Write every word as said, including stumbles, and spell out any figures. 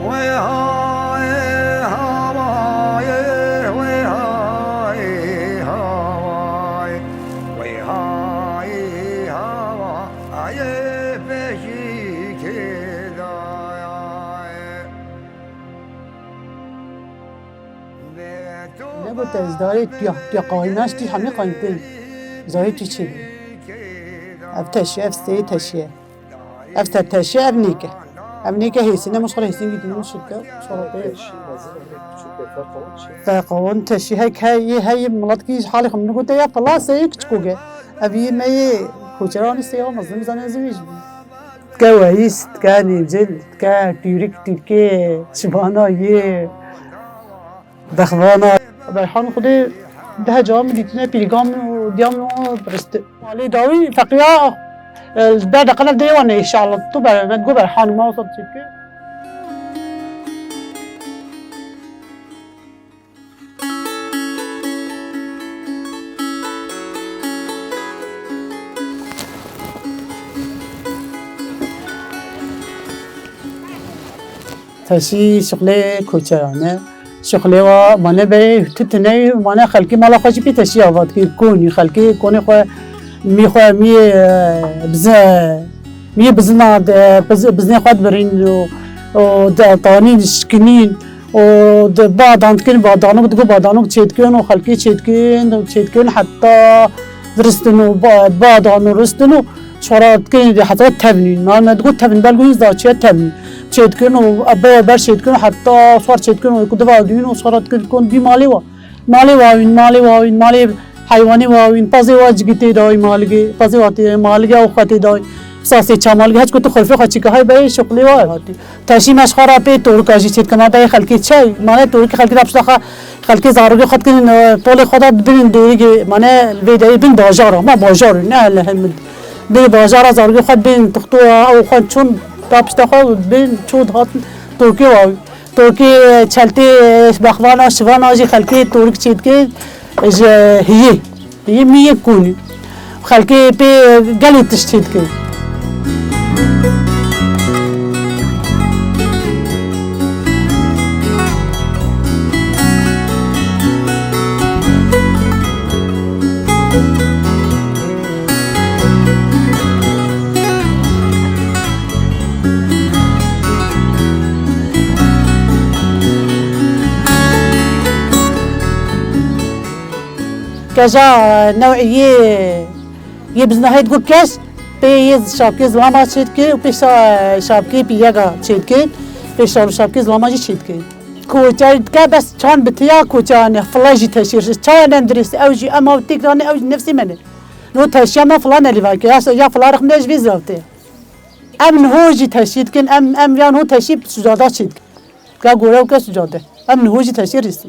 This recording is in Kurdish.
Wê hay hawayê, wê hay hawayê, wê hay hawayê pêşî kê dayayê. Nego te zarê tu ya, tu ya qaynaş tî hemî qayntên. Zarê tu çi? Ev teşiye, ev seyê teşiye. Ev ser teşiye, ev nêke. Ev nêke hêsîne, min ji xwe re hêsîn gîtîne, min şirke, ji xwe re pê. Ferqa wan teşî hek hey, yê hey, milet kî ji halê xwe min gote ya fela seyê kiçikoke. Ev yê me yê koçeranî seyê wan mezin, zane ez wî jî. Ke weyîs, ke nêcil, ke tûrik, tûrkê, şibana yê. Bexvana. Berhan Xwedê deh cara min dîtine, pîrga min û diya min û birist. Malê dawî feqiya, e, li ber de qene dê wan inşallah. Tu ber, me digo Berhan ma wasa çêke. Teşî şixulê koçeran e. Şixulê wa mane berê tu tune, mane xelkê mala xwe jî pê teşî ava dikir. Konî xelkê konê xwe, mî xwe, mî, e, bize, mî bizina de, biz-, bizinê xwe dibirîn û, û de tanîn, şikinîn û de badan dikin, badanok digo, badanok çêdikin û xelkê çêdikin û çêdikin heta diristin û ba-, badan û ristin û Çora dikin, heta tevnîn. Mal me digot tevn, belgo hîn zaçiye tevnî. Çêdikin û ebe ber çêdikin, heta sar çêdikin û ku diva dûn û sara dikin, kon dî malê wa. Malê wawîn, malê wawîn, malê heywanê wawîn, pazê wa cigî tê dawî maligê, pazê wa tê maligê ew xwe tê dawî. Sasê çamalgê, heç ku tu xurfê xwe çike hay beyê şuxlê wa hatî. Teşî me ji xwe re pê torika jî çêdike, ma beyê xelkê çey, mane torikê xelkê de pişta xwe, xelkê zarokê xwe dikin, e, polê xwe de dibin dêrikê, mane li vê derê bin bajara, ma bajar ne hele hemid. Bê bajara zarokê xwe dibin tixto ew xwe çûn da pişta xwe dibin çû dihatin torkê wa. Torkê çeltê bexvana şivana jî xelkê torik çêdike ji hiyê. Yê mî yê konî. Xelkê pê gelê tişt çêdike. Keja new'ê yê, yê bizna heyt got kes, pê yê şapkê zilama çêdike û pê şa-, şapkê pîyega çêdike, pê şal û şapkê zilama jî çêdike. Koçer dike bes çand bitiya koçane, fila jî teşîr. Çawa ne dirist, ew jî ema têk dane, ew jî nefsê me ne. No teşiya me fila nelîvake, ya, ya fila rixmine ji vê zevtê. Em niho jî teşî dikin, em, em ya niho teşî sucada çêdikin. Ka gore û ke sucade. Em niho jî teşî rîsî.